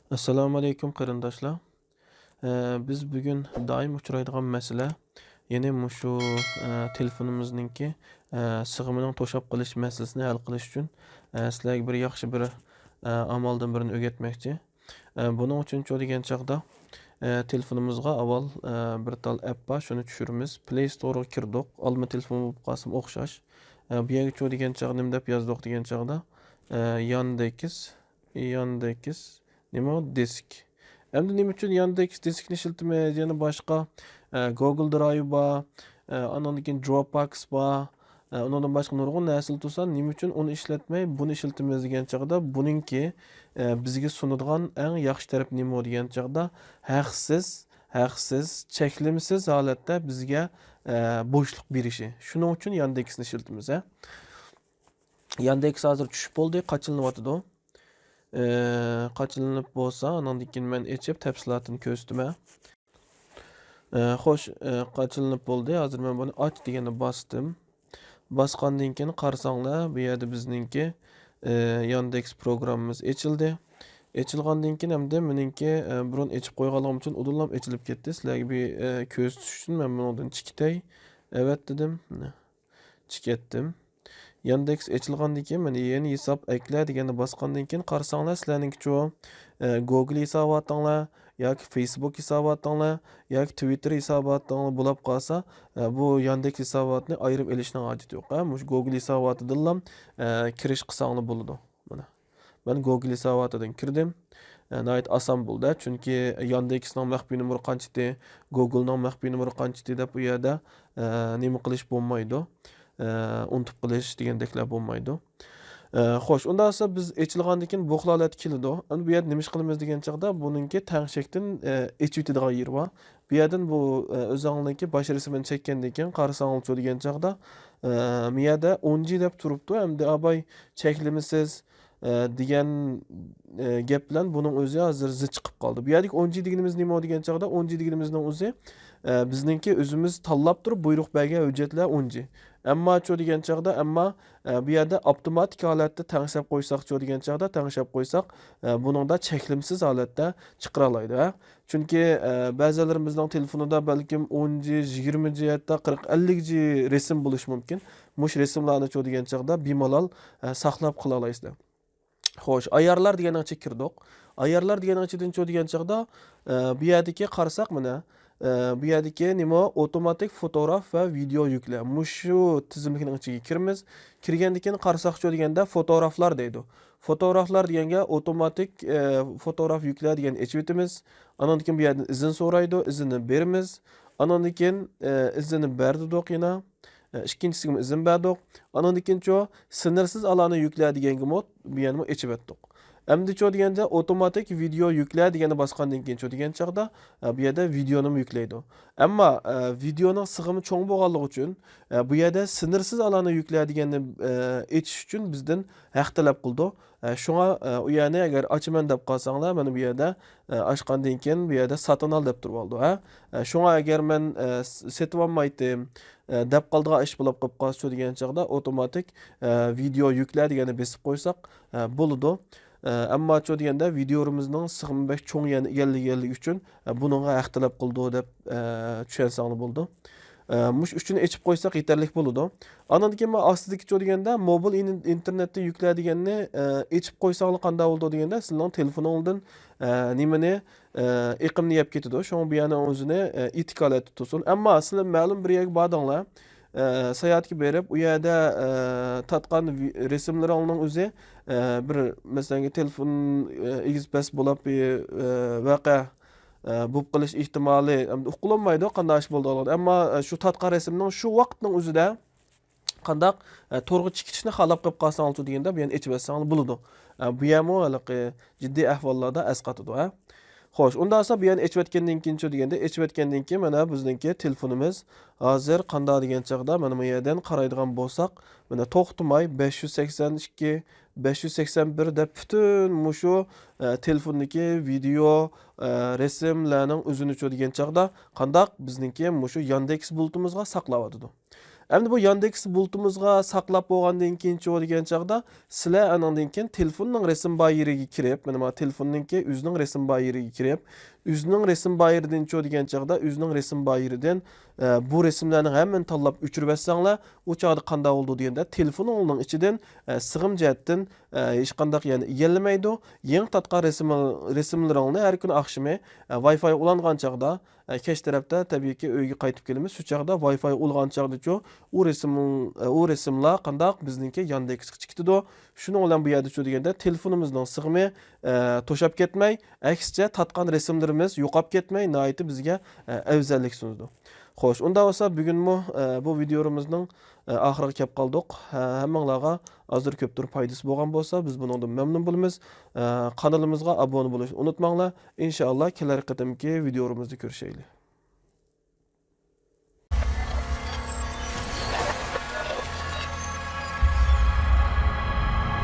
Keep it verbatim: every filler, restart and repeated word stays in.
ئەسسالامۇئەلەيكۇم قېرىنداشلار. ئە، بىز بۈگۈن دائىم ئۇچرايدىغان مەسىلە، يەنى مۇشۇ، ئە، تېلېفونىمىزنىڭكى، ئە، سىغىمىنىڭ توشاپ قېلىش مەسىلىسىنى ھەل قىلىش ئۈچۈن، ئە، سىلەرگە بىر ياخشى بىر، ئە، ئامالدىن بىرنى ئۆگەتمەكچى. ئە، بۇنىڭ ئۈچۈنچۇ دېگەن چاغدا، ئە، تېلېفونىمىزغا ئاۋۋال، ئە، بىر تال ئەپ بار، شۇنى چۈشۈرىمىز. پلەي ستورغا كىردۇق. ئالما تېلېفون بولۇپ قالسىمۇ ئوخشاش. ئە، بۇ يەرگە چۇ دېگەن چاغدا نېمە دەپ يازدۇق دېگەن چاغدا، ئە، ياندېكس، ياندېكس، نېمە ئۇ؟ دىسك. ئەمدى نېمە ئۈچۈن ياندېكس دىسكنى ئىشلىتىمىز؟ يەنە باشقا، ئە، گوگل درايۋ بار، ئە، ئانىڭدىن كېيىن دروپباكس بار، ئە، ئۇنىڭدىن باشقا نۇرغۇن نەرسىلەر تۇرسا، نېمە ئۈچۈن ئۇنى ئىشلەتمەي، بۇنى ئىشلىتىمىز دېگەن چاغدا، بۇنىڭكى، ئە، بىزگە سۇنىدىغان ئەڭ ياخشى تەرىپى نېمە دېگەن چاغدا، ھەقسىز، ھەقسىز، چەكلىمىسىز ھالەتتە بىزگە، ئە، بوشلۇق بېرىشى. شۇنىڭ ئۈچۈن ياندېكسنى ئىشلىتىمىز، ھە. ياندېكس ھازىر چۈشۈپ بولدى، قاچىلىنىۋاتىدۇ. ئە، قاچىلىنىپ بولسا، ئاناندىن كېيىن مەن ئېچىپ تەپسىلاتىنى كۆرسىتىمەن. ئە، خوش، ئە، قاچىلىنىپ بولدى. ھازىر مەن بۇنى ئاچ دېگەننى باستىم. باسقاندىن كېيىن قارىساڭلار، بۇ يەردە بىزنىڭكى، ئە، ياندېكس پروگراممىمىز ئېچىلدى. ئېچىلغاندىن كېيىن ئەمدى مېنىڭكى، ئە، بۇرۇن ئېچىپ قويغانلىقىم ئۈچۈن ئۇدۇللام ئېچىلىپ كەتتى. سىلەرگە بىر، ئە، كۆرسىتىش ئۈچۈن مەن بۇنىڭدىن چىقىتەي. ئەۋەت دېدىم. چىقىتتىم. ياندېكس ئېچىلغاندىن كېيىن، مانا، يېڭى ھېساب ئەكلە دېگەننى باسقاندىن كېيىن قارىساڭلار، سىلەرنىڭكىچۇ، ئە، گوگل ھېساباتىڭلار ياكى فېيسبۇك ھېساباتىڭلار ياكى تىۋىتتېر ھېساباتىڭلار بولاپ قالسا، ئە، بۇ ياندېكس ھېساباتنى ئايرىم ئېلىشنىڭ ھاجىتى يوق. ھە، مۇشۇ گوگل ھېساباتىدىنلا، ئە، كىرىش قىلساڭلار بولىدۇ. مانا، مەن گوگل ھېساباتىدىن كىردىم. ئە، ناھايىتى ئاسان بولدى. چۈنكى ياندېكسنىڭ مەخپىي نومۇرى قانچىتى، گوگلنىڭ مەخپىي نومۇرى قانچىتى دەپ ئۇ يەردە، ئە، نېمە قىلىش بولمايدۇ. ئە، ئۇنتۇپ قېلىش دېگەندەكلەر بولمايدۇ. ئە، خوش، ئۇنداق بولسا بىز ئېچىلغاندىن كېيىن بۇ خىل ھالەتكە كېلىدۇ. ئەمدى بۇ يەردە نېمە ئىش قىلىمىز دېگەن چاغدا بۇنىڭكى تەڭشەكتىن، ئە، ئېچىۋېتىدىغان يېرى بار. بۇ يەردىن بۇ، ئە، ئۆزۈڭنىڭكى باش رەسىمىنى چەككەندىن كېيىن قارىساڭلارچۇ دېگەن چاغدا، ئە، بۇ يەردە ئون جى دەپ تۇرۇپتۇ. ئەمدى ئاباي چەكلىمىسىز، ئە، دېگەن، ئە، گەپ بىلەن بۇنىڭ ئۆزى ھازىر زىچ چىقىپ قالدى. بۇ يەردىكى ئون جى دېگىنىمىز نېمە دېگەن چاغدا، ئون جى دېگىنىمىزنىڭ ئۆزى، ئە، بىزنىڭكى ئۆزىمىز تاللاپ تۇرۇپ بۇيرۇق بەرگەن ھۆججەتلەر ئون جى. ئەمماچۇ دېگەن چاغدا، ئەمما، ئە، بۇ يەردە ئاپتوماتىك ھالەتتە تەڭشەپ قويساقچۇ دېگەن چاغدا، تەڭشەپ قويساق، ئە، بۇنىڭدا چەكلىمىسىز ھالەتتە چىقىرالايدۇ، ھە. چۈنكى، ئە، بەزىلىرىمىزنىڭ تېلېفونىدا بەلكىم ئون جى، يىگىرمە جى، ھەتتا قىرىق، ئەللىك جى رەسىم بولۇشى مۇمكىن. مۇشۇ رەسىملەرنىچۇ دېگەن چاغدا بىمالال، ئە، ساقلاپ قىلالايسىلەر. خوش، ئايارلار دېگەننىڭ ئىچىگە كىردۇق. ئايارلار دېگەننىڭ ئىچىدىنچۇ دېگەن چاغدا، ئە، بۇ يەردىكى قارىساق مانا، ئە، بۇ يەردىكى نېمە؟ ئوتوماتىك فوتوگراف ۋە ۋىدېئو يۈكلە. مۇشۇ تىزىملىكنىڭ ئىچىگە كىرىمىز. كىرگەندىن كېيىن قارىساقچۇ دېگەندە فوتوگرافلار دەيدۇ. فوتوگرافلار دېگەنگە ئوتوماتىك، ئە، فوتوگراف يۈكلە دېگەننى ئېچىۋېتىمىز. ئاناندىن كېيىن بۇ يەردىن ئىزىن سورايدۇ، ئىزىننى بېرىمىز. ئاناندىن كېيىن، ئە، ئىزىننى بەر دېدۇق يەنە. ئە، ئىككىنچىسىگىمۇ ئىزىن بەردۇق. ئاناندىن كېيىنچۇ سىنىرسىز ئالانى يۈكلە دېگەنگىمۇ بۇ يەرنىمۇ ئېچىۋەتتۇق. ئەمدىچۇ دېگەندە ئوتوماتىك ۋىدېئو يۈكلە دېگەننى باسقاندىن كېيىنچۇ دېگەن چاغدا، ئە، بۇ يەردە ۋىدېئونىمۇ يۈكلەيدۇ. ئەمما، ئە، ۋىدېئونىڭ سىغىمى چوڭ بولغانلىقى ئۈچۈن، ئە، بۇ يەردە سىنىرسىز ئالانى يۈكلە دېگەننى، ئە، ئېچىش ئۈچۈن بىزدىن ھەق تەلەپ قىلىدۇ. ئە، شۇڭا، ئە، ئۇ يەرنى ئەگەر ئاچىمەن دەپ قالساڭلار، مانا بۇ يەردە، ئە، ئاچقاندىن كېيىن بۇ يەردە ساتىن ئال دەپ تۇرۇۋالىدۇ، ھە. ئە، شۇڭا ئەگەر مەن، ئە، س-، سېتىۋالمايتتىم، ئە، دەپ قالىدىغان ئىش بولۇپ قېلىپ قالسىچۇ دېگەن چاغدا ئوتوماتىك، ئە، ۋىدېئو يۈكلە دېگەننى بېسىپ قويساق، ئە، بولىدۇ. ئە، ئەمماچۇ دېگەندە ۋىدېئومىزنىڭ سىغىمى بەك چوڭ يەرنى ئىگىلىگەنلىكى ئۈچۈن، ئە، بۇنىڭغا ھەق تەلەپ قىلىدۇ دەپ، ئە، چۈشەنسەڭلار بولىدۇ. ئە، مۇشۇ ئۈچىنى ئېچىپ قويساق يېتەرلىك بولىدۇ. ئاندىن كېيىن مانا ئاستىدىكىچۇ دېگەندە، موبىل ئىن-، ئىنتېرنېتتىن يۈكلە دېگەننى، ئە، ئېچىپ قويساڭلار قانداق بولىدۇ دېگەندە، سىلەرنىڭ تېلېفونۇڭدىن، ئە، نېمىنى، ئە، ئېقىمنى يەپ كېتىدۇ. شۇڭا بۇ يەرنىڭ ئۆزىنى، ئە، ئېتىك ھالەتتە تۇرسۇن. ئەمما سىلەر مەلۇم بىر يەرگە باردىڭلار، ئە، ساياھەتكە بېرىپ، ئۇ يەردە، ئە، تارتقان ۋى-، رەسىملىرىڭنىڭ ئۆزى، ئە، بىر، مەسىلەن، تېلېفون، ئە، ئېگىز پەس بولاپ، ئە، ۋەقە، ئە، بولۇپ قېلىش ئېھتىمالى، ئەمدى ئۇقۇلانمايدۇ، قانداق ئىش بولىدىغانلىقىنى. ئەمما، ئە، شۇ تارتقان رەسىمنىڭ شۇ ۋاقىتنىڭ ئۆزىدە قانداق، ئە، تورغا چىقىشنى خالاپ قېلىپ قالساڭلارچۇ دېگەندە، بۇ يەرنى ئېچىۋەتسەڭلار بولىدۇ. ئە، بۇ يەرمۇ ھېلىقى جىددىي ئەھۋاللاردا ئەسقاتىدۇ، ھە. خوش، ئۇنداق بولسا بۇ يەرنى ئېچىۋەتكەندىن كېيىنچۇ دېگەندە، ئېچىۋەتكەندىن كېيىن مانا بىزنىڭكى تېلېفونىمىز ھازىر قانداق دېگەن چاغدا، مانا بۇ يەردىن قارايدىغان بولساق، مانا توختىماي بەش يۈز سەكسەن ئىككى، بەش يۈز سەكسەن بىر دەپ پۈتۈن مۇشۇ، ئە، تېلېفوندىكى ۋىدېئو، ئە، رەسىملەرنىڭ ئۆزىنىچۇ دېگەن چاغدا قانداق بىزنىڭكى مۇشۇ ياندېكس بۇلۇتىمىزغا ساقلاۋاتىدۇ. ئەمدى بۇ ياندېكس بۇلۇتىمىزغا ساقلاپ بولغاندىن كېيىن چۇ دېگەن چاغدا، سىلەر ئانىڭدىن كېيىن تېلېفوننىڭ رەسىم بايىرىگە كىرىپ، مانا ما تېلېفوننىڭكى ئۆزىنىڭ رەسىم بايىرىگە كىرىپ، ئۆزىنىڭ رەسىم بايىرىدىن چۇ دېگەن چاغدا، ئۆزىنىڭ رەسىم بايىرىدىن، ئە، بۇ رەسىملەرنىڭ ھەممىنى تاللاپ ئۆچۈرۈۋەتسەڭلار، ئۇ چاغدا قانداق بولىدۇ دېگەندە، تېلېفونۇڭنىڭ ئىچىدىن، ئە، سىغىم جەھەتتىن، ئە، ھېچقانداق، يەنى، يەللىمەيدۇ. يېڭى تارتقان رەسىم-، رەسىملىرىڭنى ھەر كۈنى ئاخشىمى، ئە، ۋاي فاي ئۇلانغان چاغدا، ئە، كەچ تەرەپتە تەبىئىيكى ئۆيگە قايتىپ كېلىمىز. شۇ چاغدا ۋاي فاي ئۇلغان چاغدىچۇ، ئۇ رەسىم، ئە، ئۇ رەسىملار قانداق بىزنىڭكى ياندېكسكىچە كېتىدۇ. شۇنىڭ بىلەن بۇ يەردىچۇ دېگەندە تېلېفونىمىزنىڭ سىغىمى، ئە، توشاپ كەتمەي، ئەكسىچە تارتقان رەسىملىرىمىز يوقاپ كەتمەي، ناھايىتى بىزگە، ئە، ئەۋزەللىك سۇنىدۇ. خوش، ئۇنداق بولسا بۈگۈنمۇ، ئە، بۇ ۋىدېئومىزنىڭ، ئە، ئاخىرىغا كەپ قالدۇق. ھە، ھەممىڭلارغا ئازدۇر كۆپتۇر پايدىسى بولغان بولسا، بىز بۇنىڭدىن مەمنۇن بولىمىز. ئە، قانىلىمىزغا ئابۇنە بولۇشنى ئۇنتۇماڭلار. ئىنشائاللا كېلەر قېتىمقى ۋىدېئومىزدا كۆرۈشەيلى.